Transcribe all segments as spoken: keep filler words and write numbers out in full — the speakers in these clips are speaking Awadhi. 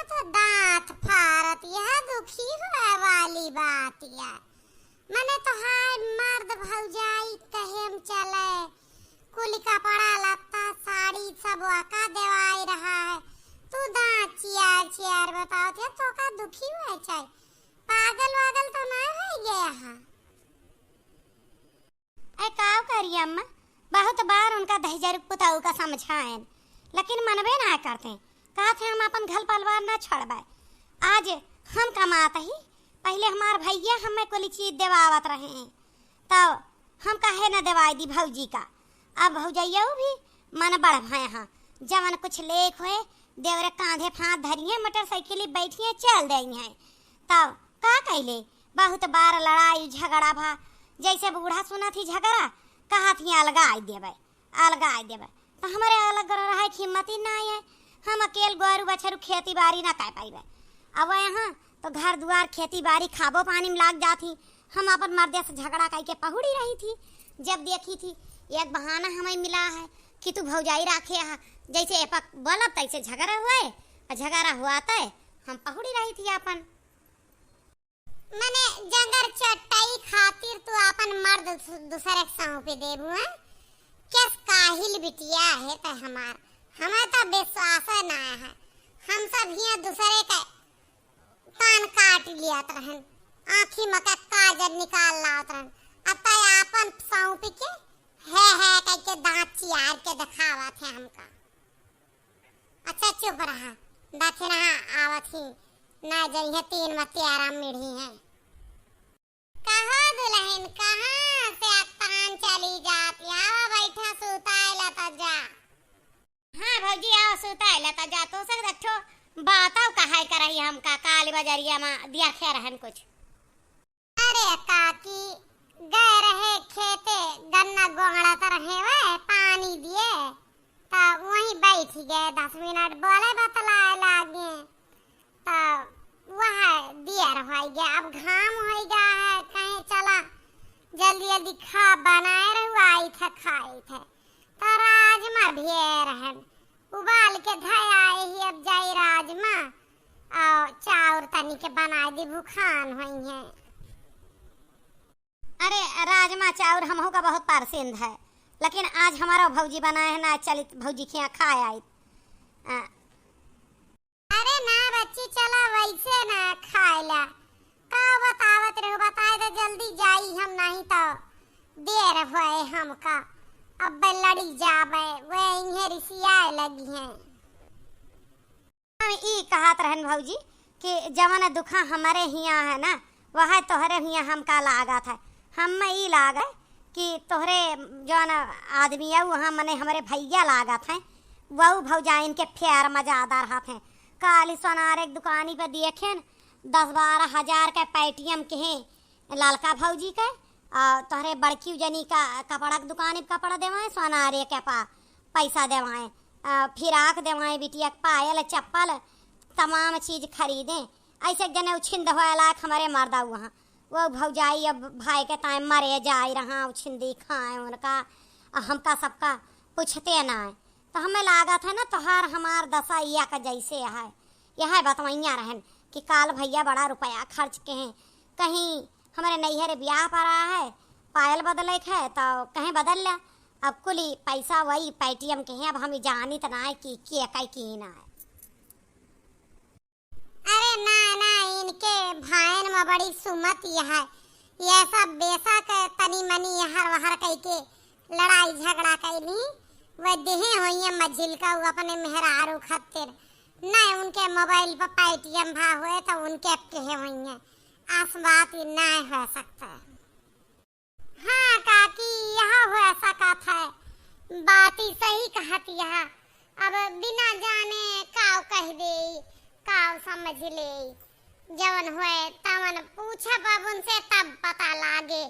तो दाँत फारत, यह दुखी होए वाली बात या। मने तोहार मर्द भौजाई कहे हम चले, कुल कपड़ा लत्ता साड़ी सब वाका देवाई रहा है, तू दाँत चियार चियार बतावत है, तोका दुखी होए चाहे? पागल वागल तो ना हो गया है? ऐ काव करी अम्मा, बहुत बार उनका दहिजर पुताऊ का समझाएन, लेकिन मनबे ना करते। कहत है हम अपन घर परिवार ना छोड़बे। आज हम कमात ही, पहिले हमार भैया हमें कुल चीज देवावत रहे हैं, तब हम काहे ना देवाई दी भौजी का। अब भौजैया भी मन बढ़ भए हाँ, जवन कुछ लेख होए देवरे कांधे फांद धरिए, मोटरसाइकिल बैठिए चल दई हैं। तब का कैले, बहुत बार लड़ाई झगड़ा भा, जैसे बूढ़ा सुनत ही झगड़ा, कहत ही अलगाई देबे, अलगाई देबे। तो हमरे अलग रहे के हिम्मत ही ना है, हम अकेल गोरू बछरू खेती बाड़ी ना कर पाइबे। अब यहाँ तो घर दुआर खेती बाड़ी खाबो पानी में लाग जात ही, हम अपन मर्दे से झगड़ा करके पहुड़ी रही थी। जब देखी थी एक बहाना हमें मिला है कि तू भौजाई राखे हा, जैसे एपक बोलब तैसे झगड़ा हुए, और झगड़ा हुआ तय हम पहुड़ी रही थी अपन। मने जंगर चट्टाई खातिर तू आपन मर्द दु-, दूसरे के सौंपे देबू, हैं? केस काहिल बिटिया है त हमार, हमें तो विश्वास ना है। हम सब हियाँ दूसरे के कान काट लियात रहन, आँखी में का काजर निकाल लावत रहन, अब त आपन सौंप के है, है कह के दाँत चियार के देखावत है हमका। अच्छा चुप रहा, दखिनहा आवत ही, ना जइहे तीन मत्ती आराम मिढ़ी है। कहो दुलहिन, कहाँ से अत्तान चली जात? आवा बैठा, सुताए ला त जा। हाँ भौजी, आवा सुताए ला त जा, तो से एक ठो बातौ कहाए करही हमका, काली बजरिया मा दिया खे रहन कुछ। अरे काकी, गए रहे खेते, गन्ना गोंगड़त रहे वे, पानी दिए, त वहीं बैठ गए, दस मिनट बोले बतलाए लागे, त वह दियर होइ गया। अब घाम होइ गया है, कहीं चला जल्दी जल्दी खा बनाए रहू, आई थे खाई थे, त राजमा भेर हन, उबाल के धय आए ही, अब जाई राजमा और चाउर तनी के बनाए दी, भुखान होई है। अरे, राजमा चाउर हमहू का बहुत पसंद है, लेकिन आज हमारा भौजी बनाए है ना, चलित भौजी खिया खाए आई। आ, अरे ना बच्ची, चला वैसे ना खाए ला। का बतावत रहो, बताए दे, जल्दी जाई हम, नहीं तो देर होए हमका। अब लड़ी जाबे, वे इन्हें रिसियाए लगी हैं। हम ई कहत रहन भौजी कि जवन दुखा हमरे हियाँ है ना, वह तोहरे हियाँ हमका लागत है। हम्मे ई लागे कि तोहरे जवन आदमी है, वहाँ मने हमरे भैया लागत हैं, वहू भौजाइन के फेर में ज्यादा रहत हैं। काली सोनारे के दुकानी पे देखेन, दस बारह हजार के पैटियम के हैं ललका भौजी के, आ तोहरे बड़की जनी का कपड़ा के दुकानी पे कपड़ा देवाएँ, सोनारे के पा पैसा देवाएँ, आ फिराक देवाएँ, बिटिया के पायल चप्पल, तमाम चीज खरीदें। ऐसे एक जने उछिंद होए लायक हमरे मर्दा वहाँ, वो भौजाई अब भाई के ताए मरे जाए रहा, उछिंदी खाए उनका, आ हमका सबका पूछते ना है। तो हमें लागत है ना, तोहार हमार दशा एक जैसे है। यह बतवैया रहन कि काल भैया बड़ा रुपया खर्च के हैं, कहीं हमरे नैहर ब्याह पड़ा है, पायल बदले के है, तो कहीं बदल ला। अब कुली पैसा वही पैटियम के हैं, अब हम जानित ना है कि के कई की ना है। अरे ना, ना, इनके भायन में बड़ी सुमत यह है। यह सब बेशक तनी मनी हर वहर कई के लड़ाई झगड़ा कैली, वह देहे होइए मझिल का, वो अपने मेहरारू खातिर। नहीं, उनके मोबाइल पर Paytm भा हुए तो उनके कहे होइए। आस बात ही नहीं हो सकता। हाँ काकी, यह हो सकत है, बात ही सही कहत यह। अब बिना जाने काव कह दे, काव समझ ले, जवन होए तवन पूछब अब उनसे, तब पता लागे।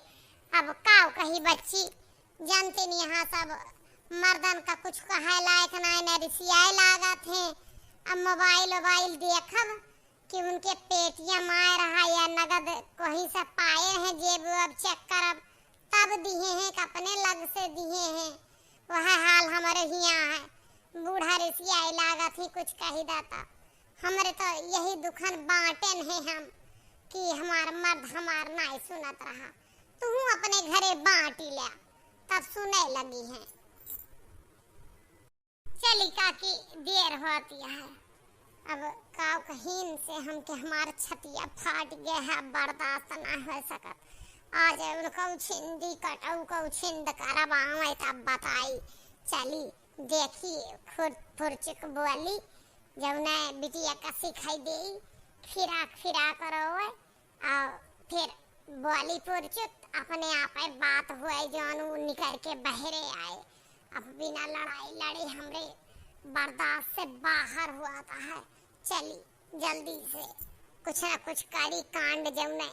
अब काव कही बच्ची, जानते नहीं यहाँ सब मर्दन का कुछ कहे लायक ना, न रिसियाए लागत है। अब मोबाइल वोबाइल देखब कि उनके पेटियम आए रहा या नगद कहीं से पाए हैं, जेब अब चेक करब, तब दिए हैं कि अपने लग से दिए हैं। वह हाल हमारे हियाँ है। बूढ़ा रिसियाए लागत ही कुछ कही देता। हमरे तो यही दुखन बाँटेन है हम कि हमार मर्द हमार नाई सुनत रहा। तुहूँ अपने घरे बाँटी ल्या, तब सुने लगी हैं। चली काकी, देर होती है। अब काउ कहीं से हमके हमार छतिया फाट गया है, बर्दाश्त ना हो सकत। आज उनको छिंदी कटऊ को छिंद करब आवे तब बताई। चली देखी खुर-, फुरचुक बोली, जौने बिटिया का सिखाई देई, फिराक फिराक रोवे। और फिर बोली फुरचुक, अपने आप ही बात हुए, जौन उ निकर के बहरे आए। अब बिना लड़ाई लड़े हमरे बर्दाश्त से बाहर हुआ था है। चली जल्दी से कुछ ना कुछ करी कांड, जौने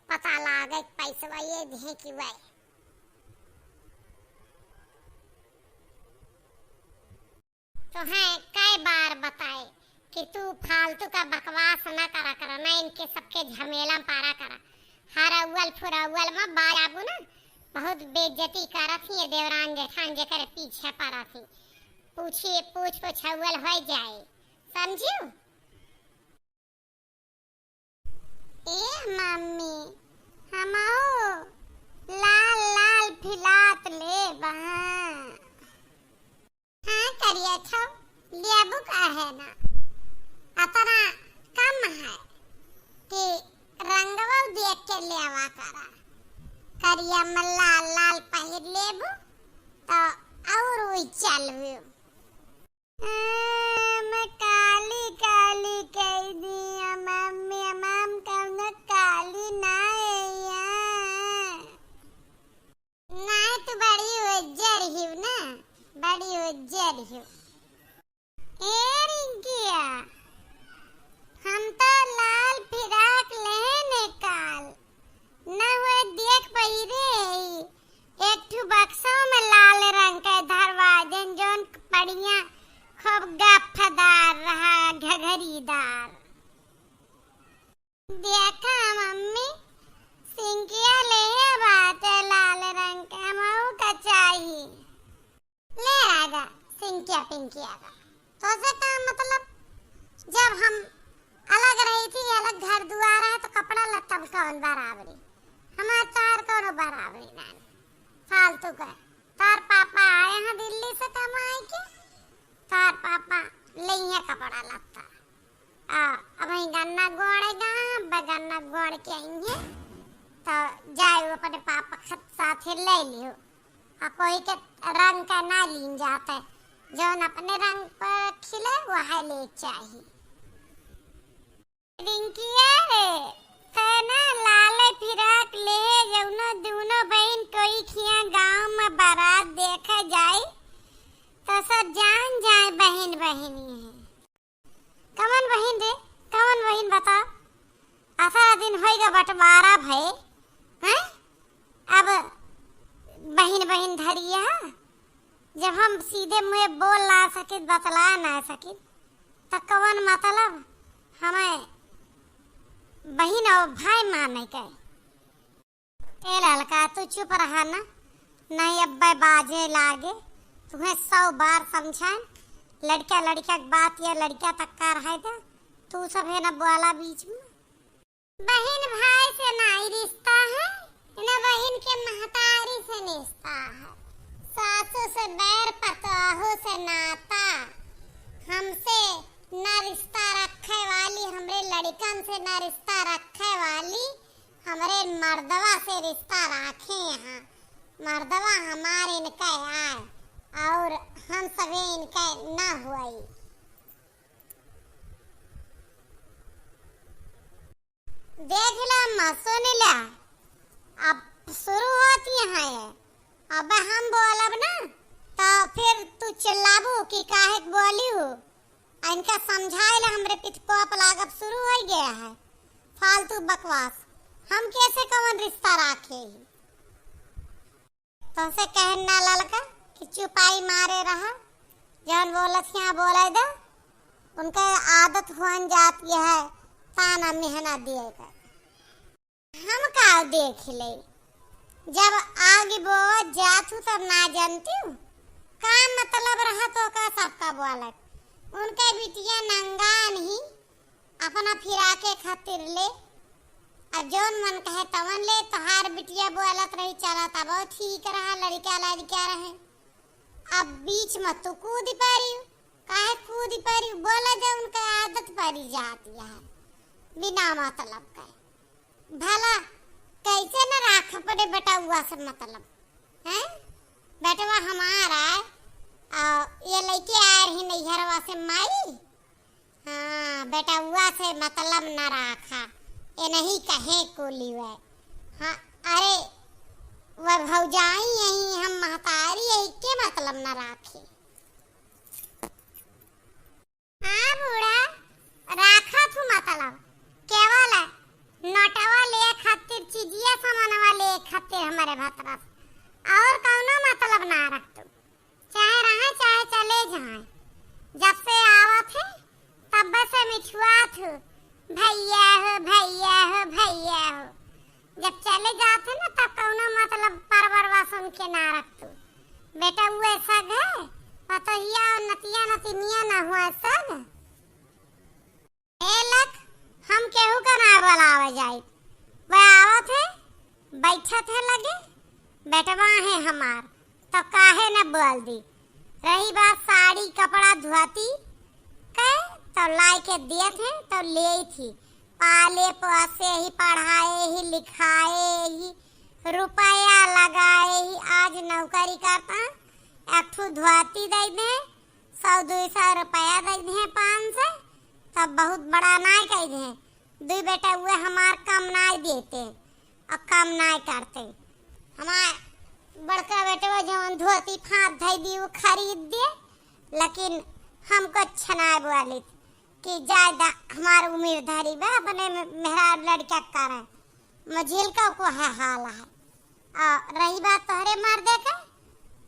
पता लागे पैसवा ये दिहे कि वह। तोहें कई बार बताए कि तू फालतू का बकवास ना करा करा, ना इनके सबके झमेला में पड़ा करा। हरौवल फुरौवल में बाबू ना बहुत बेइज्जती करत ही देवरान जेठान जेकर पीछे पड़त ही। पूछी, पूछ पूछौवल हो जाए, समझियो? ए मम्मी, हमहू लाल लाल फिराक लेबा। हाँ करिया छौ, लेबू काहे ना? अतना कम है कि रंगवा देख के लेवा करा। करिया में लाल लाल पहिर लेबू तो और उइचल भी। हम काली काली कह दिया मम्मी, हम कौनो काली ना है। ना, तू बड़ी उज्जर हिव ना, बड़ी उज्जर हिव। ए रिंकिया, हम तो लाल फिराक लेने काल, ना हुए देख पहिरे हई, एक ठू बक्सा में लाल रंग के धरवा देन, जौन बढ़िया खूब गफदार रहा, घघरीदार। देखा मम्मी, सिंकिया लेहे बाटे लाल रंग के, हमहू का चाही। ले आगा सिंकिया पिंकिया का। तोसे का मतलब, जब हम अलग रही थी, अलग घर दुआर है, तो कपड़ा लत्ता में कौन बराबरी? हमार तोहार कौनो बराबरी नानी। फालतू का। तोहार पापा आए हैं दिल्ली से कमाए के, तोहार पापा लेइहे कपड़ा लत्ता। आ, अब वहीं गन्ना गोड़े गा, अब गन्ना गोड़ के आई है, तो जाए अपने पापा खत साथे ले लियो। आ कोई के रंग का ना लीन जाते, जौन अपने रंग पर खिले, वह ले चाही। रिंकिया रे, ते ना लाले फिराक ले, जौनो दूनो बहिन कोई खिया गाँव में बारात देखे जाए, तो सब जान जाए बहिन बहिनी है। कवन बहिन रे, कवन बहिन बताओ? अतरा दिन होइगा बंटवारा भए, हैं? अब बहिन बहिन धरिया, जब हम सीधे मुँहे बोल ना सकित, बतला ना सकित, त कवन मतलब हमें बहिन और भाई माने के? ए ललका, तू चुप रहा ना, नहीं अब्बे बाजे लागे। तुहें सौ बार समझाएन, लड़का लड़का के बात या लड़का तक का रहे दे, तू सब है ना बोला बीच में। बहिन भाई से नाई रिश्ता है, ना बहिन के महतारी से रिश्ता है। सासू से बैर, पतोहू से नाता। हमसे ना रिश्ता रखे वाली, हमरे लड़कन से ना रिश्ता रखे वाली, हमरे मर्दवा से रिश्ता राखे यहाँ। मर्दवा हमार इनके आए और हम सभी इनके ना हुई। देख ला अम्मा, सुन ला, अब शुरू होती है। अब हम बोलब ना, तो फिर तू चिल्लाबू कि काहे के बोली हो। इनका समझाए ला हमरे पित कोप लागब शुरू हो गया है। फालतू बकवास, हम कैसे कवन रिश्ता राखे ही? तोसे कहन ना ललका कि चुपाई मारे रहा, जौन बोलत हियाँ बोले दे, उनके आदत होन जाती है ताना मेहना दिए के। हम का देख ले, जब आग बोवत जात हूँ तब ना जानती हूँ, का मतलब रहा तो का सबका बोलत। उनके बिटिया नंगान ही अपना फिराके खातिर ले, अब जौन मन कहे तवन ले। तोहार बिटिया बोलत रही, चलत अब ठीक रहा, लड़का लड़का रहे। अब बीच में तू कूद पड़ी, काहे कूद पड़ी? बोला, जब उनका आदत पड़ी जाती है बिना मतलब के। भला कैसे न राख पड़े बेटउआ से मतलब, हैं? बेटवा हमार आए, आ ये लइके आए रही नैहरवा से माई। हाँ, बेटउआ से मतलब न राखा, ये नहीं कहे कुली वे। हाँ, अरे, वे भौजाई यही, हम महतारी यही के मतलब न राखे। हाँ बूढ़ा, राखा थू मतलब, केवल नोटवा ले खातिर, चीजिया सामानवा ले खातिर हमरे भतरा से, और कौनो मतलब ना रख तू। चाहे रहे, चाहे चले जाए, जब से आवत है, तब से मिठुआत हू, "भैया हो, भैया हो, भैया हो।" जब चले जात है ना, तब कौनो मतलब परवरवा सुन के ना रख तू। बेटउए सग है, पतोहिया और नतिया नतिनिया ना हुआ सग। ए लख, हम केहू का ना बुलावे जाई। वह आवत है, बैठत है लगे, बेटवा है हमार, तो काहे न बोल दी। रही बात साड़ी, कपड़ा, धोती के, तो लाई के दियत है, तो ले थी। पाले पोसे ही, पढ़ाए ही, लिखाए ही, रुपया लगाए ही। आज नौकरी करता, एक ठू धोती दे दे, सौ दुई सौ रुपया दे दे, पाँच सौ, तब बहुत बड़ा नाय कह दे। दुई बेटउए हमार कम नाय देते, और कम नाय करते। हमार बड़का बेटवा जवन धोती फाँद धई दी, वो खरीद दे, लेकिन हमको अच्छा नाय बोलित कि ज्यादा हमार उम्र धरी बा, अपने में मेहरारू लड़का करे। मझिलका को है हाल है। आ रही बात तोहरे मर्दे के,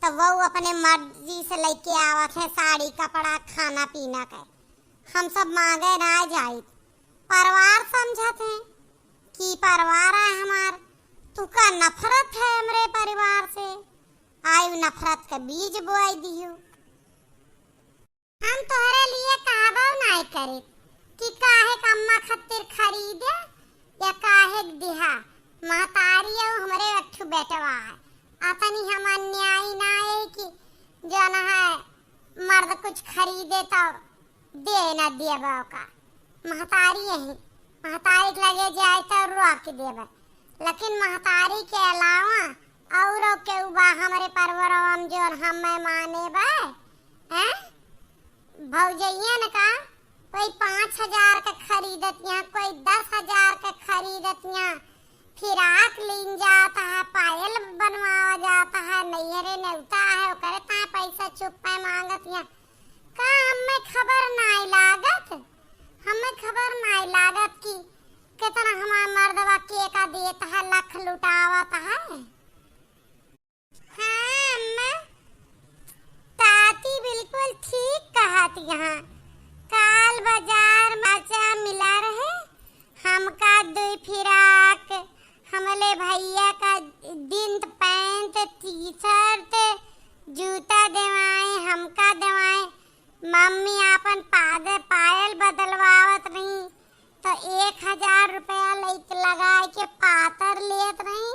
तो वो अपने मर्जी से लेके आवत है साड़ी, कपड़ा, खाना पीना के। हम सब मांगे ना जाइत। परिवार समझत है कि परिवार है हमार। तुका नफरत है हमरे परिवार से, आयु नफरत के बीज बोआई दियो। हम तोहरे लिए कहबो नाय करित कि काहे क अम्मा खातिर खरीदे या काहे क दिहा। महतारी अउ हमरे एक ठो बेटवा है। अतनी हम अन्यायी ना है कि जौन है मर्द कुछ खरीदे तो दे ना देबा ओका। महतारी यही, महतारी के लगे जाए तो रोक देबा। लेकिन महतारी के अलावा औरो केहू बा हमरे परवरवा में जौन हमें माने बा, हैं? भौजइयन का कोई पाँच हजार के खरीदतिया, कोई दस हजार के खरीदतिया, फिराक लीन जात है, पायल बनवावा जात है, नैहरे नेवता है, ओकरे ताए पैसा चुप्पे मांगतिया। का हमें खबर नाई लागत? हमें खबर नाई लागत कि केतना हमार मर्दवा के का देत है, लख लुटावत है। हाँ अम्मा, ताती बिल्कुल ठीक कहत यहाँ। काल बाजार में चाचा मिला रहे, हमका दुई फिराक, हमले भैया का जींस पैंट, टी शर्ट, जूता देवाए, हमका देवाए। मम्मी आपन पादे पायल बदलवावत रही, तो एक हजार रुपया लइके लगाए के पातर लेत रही,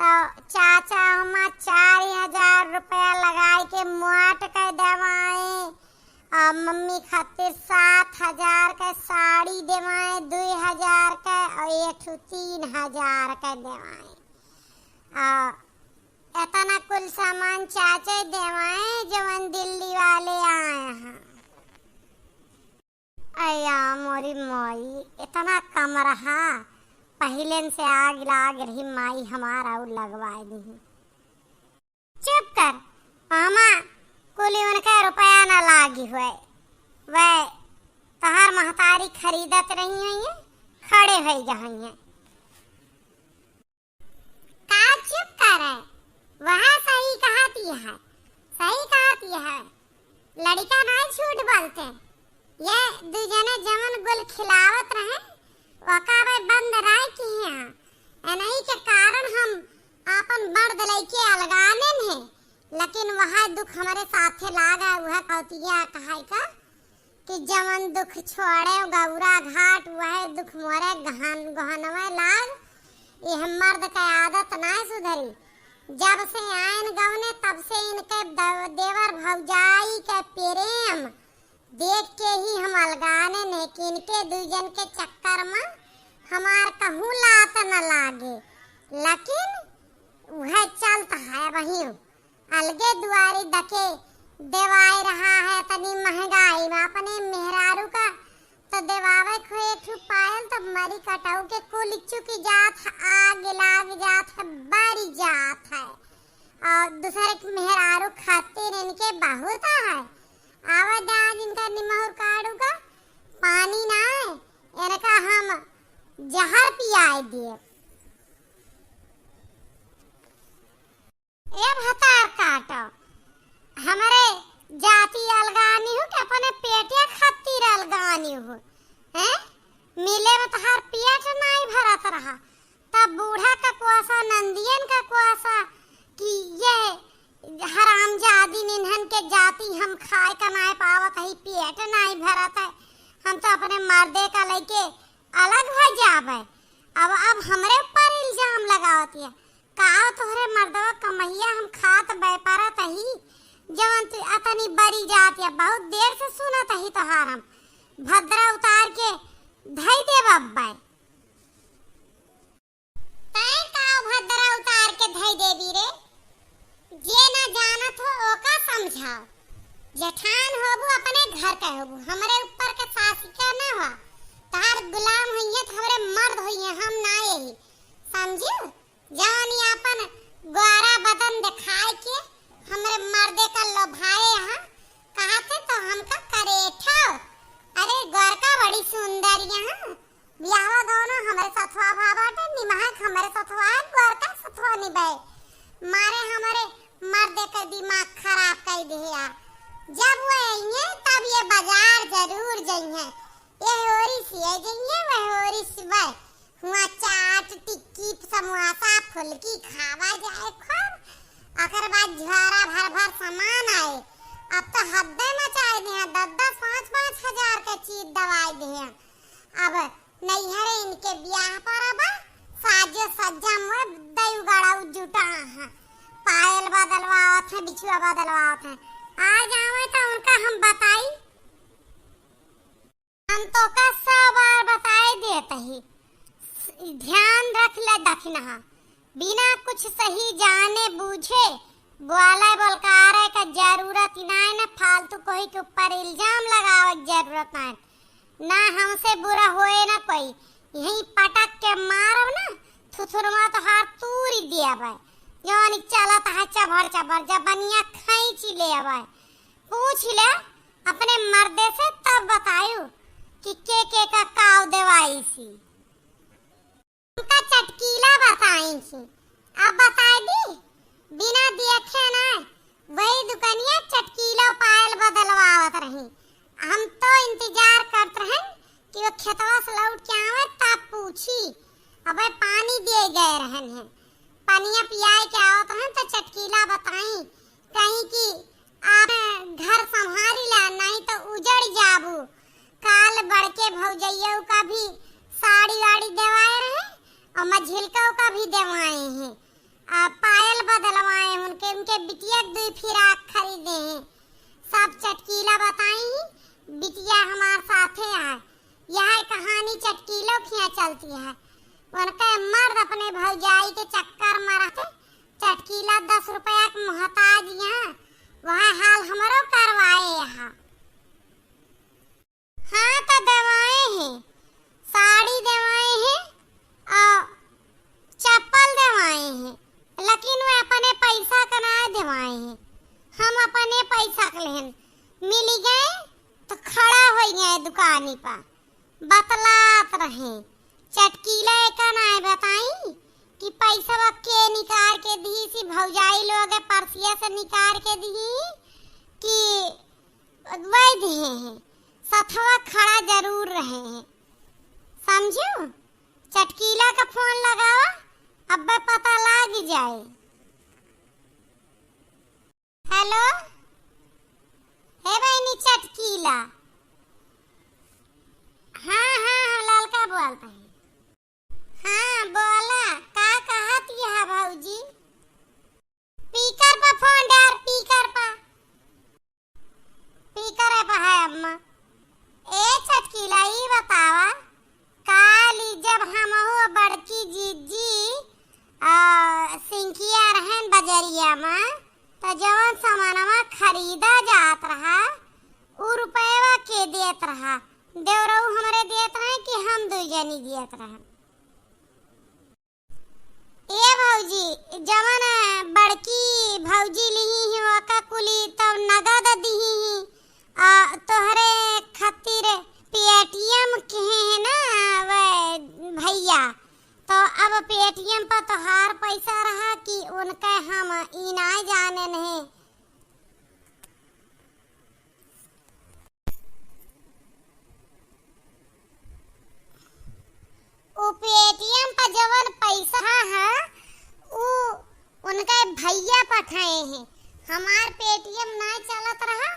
तो चाचा हमार चार हजार रुपया लगाए के मोट के देवाए, और मम्मी खातिर सात हजार के साड़ी देवाए, दुई हजार के, और एक ठो तीन हजार के देवाए। आ, एतना कुल सामान चाचे देवाए, जवन दिल्ली वाले आए हैं। अया मोरी माई, एतना कम रहा, पहिलेन से आग लाग रही माई हमार, और लगवाए दी। चुप कर, मामा, कुली उनके रुपया ना लागी हुए। वह तोहार महतारी खरीदत रही हुई हैं, खड़े होई जा हुई हैं। का चुप करे? वह सही कहती है, सही कहती है। लड़िका नाई झूठ बोलते। ये दू जने जवन गुल खिलावत रहे, ओका बे बंद राय की हैं। एनही के कारण हम आपन मर्द लइके अलगाने हैं, लेकिन वह दुख हमरे साथे लागा, वह कौतिया कहाई का। कि जवन दुख छोड़े गौरा घाट, वह दुख मोरे गहन, गहनवे लाग। यह मर्द के आदत नाय सुधरी। जब से आयन गवने, तब से इनके द-, देवर भौजाई के प्रेम देख के ही हम अलगाने ने कि इनके दुइ जन के चक्कर में हमार कहूँ लात न लागे। लेकिन वह चलत है वहीं। अलगे दुआरी दके देवाई रहा है, तनी महंगाई में अपने मेहरारू का तो देवावे को एक ठो पायल तो मरी कटाऊ के कुल चुकी जात है, आग लाग जात है, बरी जात है। और दूसरे के मेहरारू खातिर इनके बहुत है। आवा जा आज इनका निमहुर काढ़ू का पानी ना है, इनका हम जहर पियाए दिए। ए भतार काटो, हमरे जाति अलगानी हो कि अपने पेटिया खातिर अलगानी हो, हैं? मिले में तोहार पेट नाई भरत रहा, तब बूढ़ा का कुआसा, नंदियन का कुआसा कि ये हरामजादी निन्हन के जाति हम खाए का नाई पावत हई, पेट नाई भरत है, हम तो अपने मर्दे का लइके अलग हो जाबे। अब, अब हमरे ऊपर इल्जाम लगावत है। का तोहरे मर्दवा कमैया हम खात बैपारत ही, जवन तू अतनी बरी जात या, बहुत देर से सुनत ही तोहार हम। भद्रा उतार के धई देब अब्बै। तैं का भद्रा उतार के धई देबी रे? जे ना जानत हो ओका समझाओ। जेठान होबू अपने घर के होबू, हमरे ऊपर के सासिका ना हो। तोहार गुलाम होइए तो हमरे मर्द होइए, हम ना यही। समझियो? जौन ई आपन गोरा बदन देखाए के हमरे मर्दे का लोभाए यहाँ, कहते तो हमका करेठो। अरे गोरका बड़ी सुंदर यहाँ, बियाहवा दोनों हमरे सथवा भा बाटे, निमहक हमरे सथवा है, गोरका सथवा निभाए। मारे हमरे मर्दे का दिमाग खराब कर दिया। जब वो आइए तब ये बाजार जरूर जाइए, ये ओरी से जइए, वह ओरी से वह। हुआँ चाट, टिक्की, समोसा, फुलकी खावा जाए खूब। ओकर बाद झोरा भर भर सामान आए। अब तो हद्दे मचाए दिहे, दस दस, पाँच पाँच हजार के चीज दवाई दिहे। अब नैहरे इनके बियाह पर अब साजो सज्जा मुए दयु गड़ाऊ जुटा हैं। पायल बदलवावत हैं, बिछुआ बदलवावत हैं। आ जावे तो उनका हम बताई। हम तोका सौ बार बताए देत ही, ध्यान रख ले दखिनहा, बिना कुछ सही जाने बूझे बोले बोलकारे का जरूरत ही नाय, न फालतू कोई के ऊपर इल्जाम लगावे के जरूरत नाय। ना हमसे बुरा होए ना कोई, यहीं पटक के मारब ना, थुथुरवा तोहार तूरी देबै। जौन चलत है चभर चभर, जबनिया खींच लेबै। पूछ ले अपने मर्दे से, तब बतायू कि के के का काव देवाई सी। हमका चटकीला बताई सी, अब बताई दी, बिना देखे ना वही दुकनिया चटकीला पायल बदलवावत रही। हम तो इंतजार करत रहन कि वो खेतवा से लौट के आवे तब पूछी। अबे पानी दिए गए रहन हैं, पनिया पियाए के आवत रहन तो चटकीला बताई कहीं कि आप घर संभारी ला, नहीं तो उजड़ जाबू। काल बड़के भौजैया का भी साड़ी वाड़ी देवाए रहे और मझिलका का भी देवाए हैं, आ पायल बदलवाए उनके, उनके बिटिया के दुई फिराक खरीदे हैं। सब चटकीला बताई, बिटिया हमार साथे आए। यह कहानी चटकीलो खिया चलती है। उनके मर्द अपने भौजाई के चक्कर में रहते, चटकीला दस रुपया के मोहताज यहाँ, वह हाल हमरो करवाए यहाँ। हाँ, तो देवाए हैं, साड़ी देवाए हैं और चप्पल देवाए हैं, लेकिन वे अपने पैसा का ना देवाए हैं। हम अपने पैसा के लेहन मिल गए तो खड़ा हो गए दुकानी पर, बतलात रहे। चटकीला एका ना बताई कि पैसा के निकाल के दी सी, भौजाई लोग परसिया से निकाल के दी कि वही दिए हैं, सथवा खड़ा जरूर रहे हैं। समझू? चटकीला का फोन लगावा, अब्बे पता लाग जाए। हेलो, हे बहिनी चटकीला, हाँ, बोला, का कहत यह भौजी? पीकर पा फोन डार, पीकर पा। पीकर पा है अम्मा। ए छटकीला, ई बतावा, काली जब हमहू बड़की जीजी, आ, सिंकिया रहन बजरिया मा, त जवन सामानवा खरीदा जात रहा, उ रुपयवा के देत रहा? देवरऊ हमरे देत रहे कि हम दुई जनी देत रहे? ए भौजी, जवन बड़की भौजी लिही ही, ओका कुली तब नगद दिही ही, आ, तोहरे खातिर Paytm किहे है ना, वे भैया, तो अब Paytm पर तोहार पैसा रहा कि उनके हम ई ना जाने नहीं। उ Paytm पर जवन पैसा है, उ उनके भैया पठाए हैं। हमार Paytm ना चलत रहा,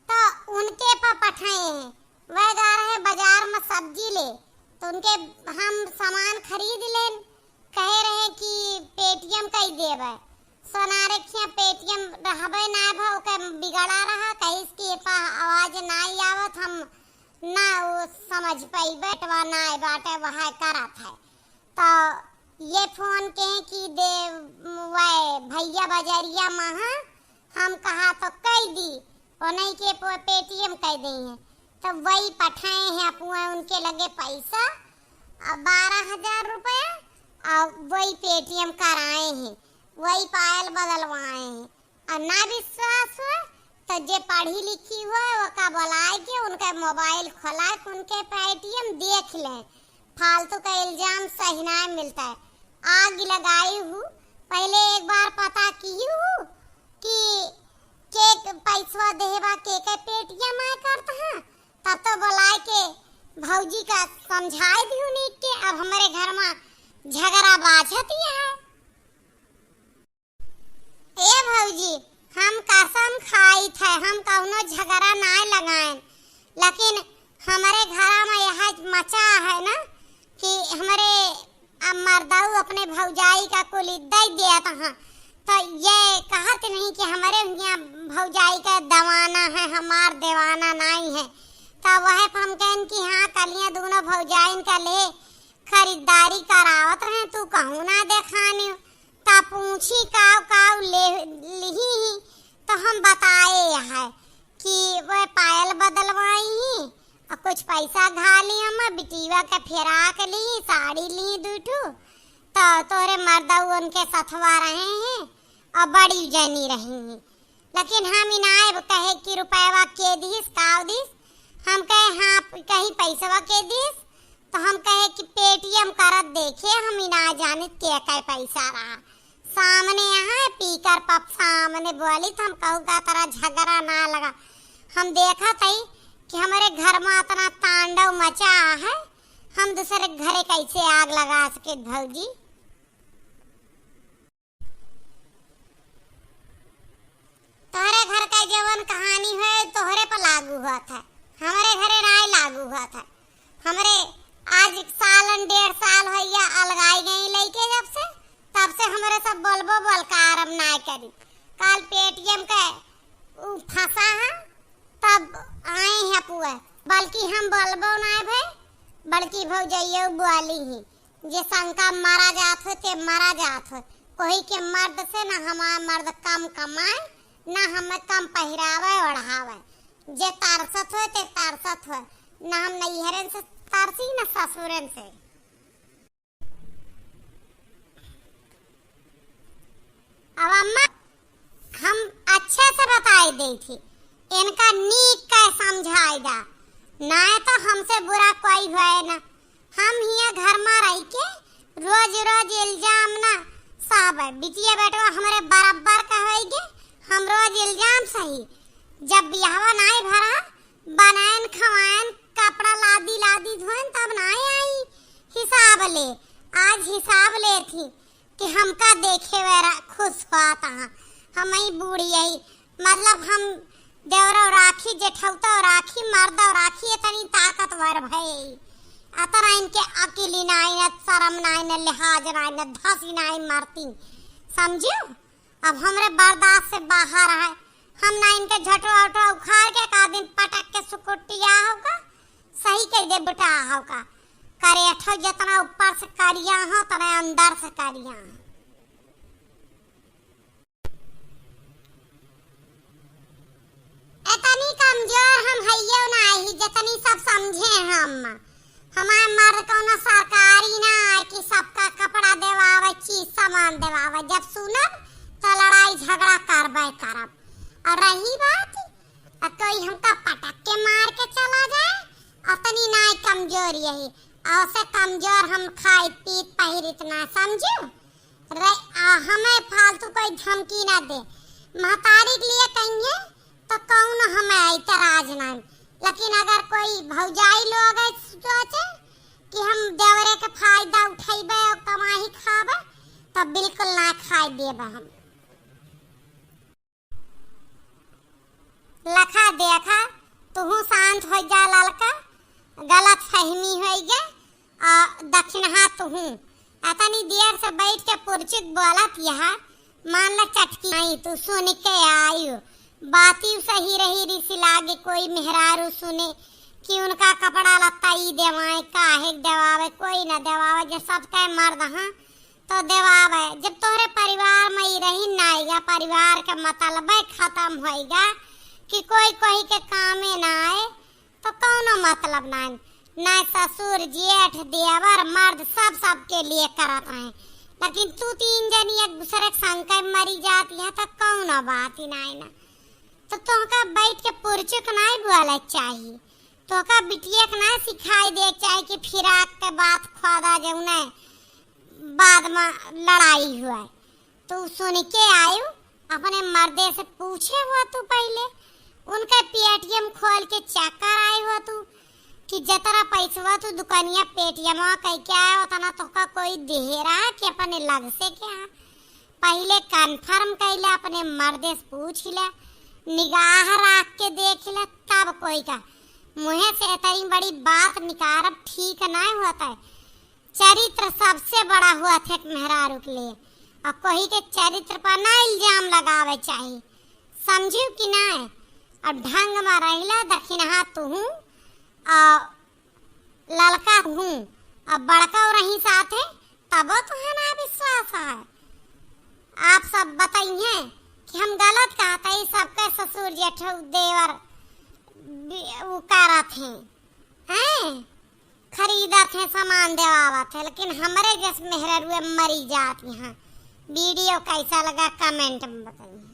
तो उनके पर पठाए हैं। वह गा रहे बाजार में सब्जी ले, तो उनके हम सामान खरीद लेन, कहे रहे कि Paytm कई देबे। सोनारे खिया Paytm रहबे नाय भा, ओके बिगड़ा रहा, कहिस कि एपा आवाज नाय आवत, हम ना वो समझ पइबे, बेटवा नाय बाटे, वह करत है। तो ये फोन के कि दे, वह भैया बजरिया महा, हम कहा तो कई दी, ओनही के पे-, Paytm कई देई हैं। तब वही पठाए हैं अपुआ उनके लगे पैसा, अब बारह हजार रुपया, और वही Paytm कराए हैं, वही पायल बदलवाए हैं। और ना विश्वास हो तो जे पढ़ी लिखी हो, ओका बुलाए के उनका मोबाइल खोला के उनके Paytm देख ले, फालतू का इल्जाम सही ना मिलता है। आग लगाई हूँ, पहले एक बार पता की हूँ कि के पैसवा देहबा, के के Paytm आय करत है, तब तो बुलाए के भौजी का समझाए दिहु नीक के। अब हमरे घर में झगड़ा बाझत ही है। ए भौजी, हम कसम खाइत है, हम कौनो झगड़ा नाय लगाएन, लेकिन हमरे घरा में यह मचा है ना कि हमरे अब मर्दाऊ अपने भौजाई का कुली दे देत हाँ, तो ये कहत नहीं कि हमरे हियाँ भौजाई का दवाना है, हमार देवाना नाई है। तो वह पर हम कहन कि हाँ, कलियाँ दोनों भौजाइन का ले खरीदारी करावत रहे, तू कहूँ ना देखानी। ता पूछी काव काव ले लिही ही, तो हम बताए है कि वह पायल बदलवाई ही, और कुछ पैसा घाली हम बिटीवा के फेराक ली, साड़ी ली दू ठू, तो तोरे मर्दऊ उनके सथवा रहे हैं और बड़ी जनी रही हैं। लेकिन हम इनाय कहे कि रुपयवा के दिस, काव दिस? हम कहे, "हाँ, कहीं पैसवा के दिस?" तो हम कहे कि Paytm करत देखे, हम इनाय जानित के कहे पैसा रहा। सामने यहाँ पीकर पप सामने बोली, तो हम कहू का तरह झगड़ा ना लगा। हम देखत हई कि हमरे घर में इतना तांडव मचा है, हम दूसरे घरे कैसे आग लगा सके भौजी? तोहरे घर का जवन कहानी है, तोहरे पर लागू होत है, हमरे घरे नाय लागू होत है। हमरे आज सालन डेढ़ साल होइया अलगाई गई लइके जब से, तब से हमरे सब बोलबो बोल का आरम नाय करी। काल Paytm के उ फंसा है, तब आए हैं पुआ, बल्कि हम बोलबो नाय भे, बड़की भौजइयो बोली ही। जे शंका मरा जात हो, ते मरा जात हो। कोई के मर्द से ना हमार मर्द कम कमाए, ना हमें कम पहिरावे ओढ़ावे। जे तरसत हो, ते तरसत हो। ना हम नैहरन से तरसी, ना ससुरन से। अब अम्मा, हम अच्छे से बताई देई थी, इनका नीक के समझाई दा, नाय तो हमसे बुरा कोई होए ना। हम हियाँ घर में रह के रोज रोज इल्जाम ना सहबे, बिटिया बेटवा हमरे बराबर का होई गे, हम रोज इल्जाम सही। जब बियाहवा नाय भरा, बनायन खवायन, कपड़ा लादी लादी धोयन, तब नाय आई हिसाब ले। आज हिसाब ले थी कि हमका देखे वे रा-, खुश होत हाँ। हम ही बूढ़ी यही, मतलब हम देवरव राखी, जेठौतव राखी, मर्दव राखी, इतनी ताकतवर भई। अतना इनके अकिल नाई न, शरम नाई न, लिहाज नाई न, धसी नाई मरती, समझियो? अब हमरे बर्दाश्त से बाहर है। हम ना इनके झटवा उठवा उखाड़ के का दिन पटक के सुकुटिया होगा, सही कह दे बेटा होगा। करेठो जितना ऊपर से करिया हो, उतना अंदर से करिया हो। एतनी कमजोर हम हइयो नाही, जतनी सब समझे हम। हमार मर्द कौनो सरकारी ना है कि सबका कपड़ा देवावे, चीज सामान देवावे। जब सुनब, त लड़ाई झगड़ा करबे करब। और रही बात, अब कोई हमका पटक के मार के चला जाए, अतनी नाई कमजोर यही। और से कमजोर हम खाई पीत पहिरित ना, समझू? रे, आ, हमें फालतू कोई धमकी ना दे। महतारी के लिए कहिए तो कौन हमें इतराज ना है। लेकिन अगर कोई भौजाई लोग है सोचे कि हम देवरे के फायदा उठैबे और कमाई खाबे, तो बिल्कुल ना खाए देबे हम। लखा देखा, तुहू शांत हो जा ललका, गलत फहमी होई गे, आ दक्षिणहा तुहू। अतनी देर से बैठ के पुरचुक बोलत यहा, मान ल चटकी आई, तू सुन के आयु। बाती सही रही, रिस लागे कोई मेहरारू सुने कि उनका कपड़ा लत्ता ई देवाए, काहे देवावे, कोई न देवावे, जे सबके मर्द हाँ तो देवावे। जब तोहरे परिवार में ई रही नाइगा, परिवार के मतलबे खत्म होइगा कि कोई कोई के कामे ना आए, तो कौनो मतलब ना है। ना ससुर, जेठ, देवर, मर्द सब सबके लिए करत रहे, लेकिन तू तीन जनी एक दूसरे के संग के मरी जाती है, तो कौनो बात ही ना है ना। तो तोहका बैठ के पुरचुक ना बोले चाहिए, तोहका बिटिया के ना सिखाई दे चाहिए कि फिराक के बात खोदा जौने बाद में लड़ाई हुआ। तू सुन के आयु, अपने मर्दे से पूछे हुआ तू पहले, उनके पेटीएम खोल के चेक कर आयु हुआ तू कि जतरा पैसवा तू दुकानिया पेटीएम कह के आया, उतना तोहका कोई दे रहा कि अपने लग से क्या? पहले कन्फर्म कैले, अपने मर्दे से पूछ ले, निगाह रख के देख ले, तब कोई का मुँहे से इतनी बड़ी बात निकारब ठीक नहीं होता है। चरित्र सबसे बड़ा हुआ थे एक मेहरारू के लिए, और कोई के चरित्र पर ना इल्जाम लगावे चाहिए, समझियो कि नहीं? अब ढंग में रहिला, दक्षिणहा तुहू और ललका हूँ, अब बड़का और रही साथे, तबो तुहे ना विश्वास है। आप सब बताइए कि हम गलत कहत है, सबके ससुर जेठ देवर बि-, उ करत हैं, हैं? खरीदत हैं, सामान देवावत हैं, लेकिन हमरे जस मेहररुए मरी जात यहाँ। वीडियो कैसा लगा, कमेंट में बताइए।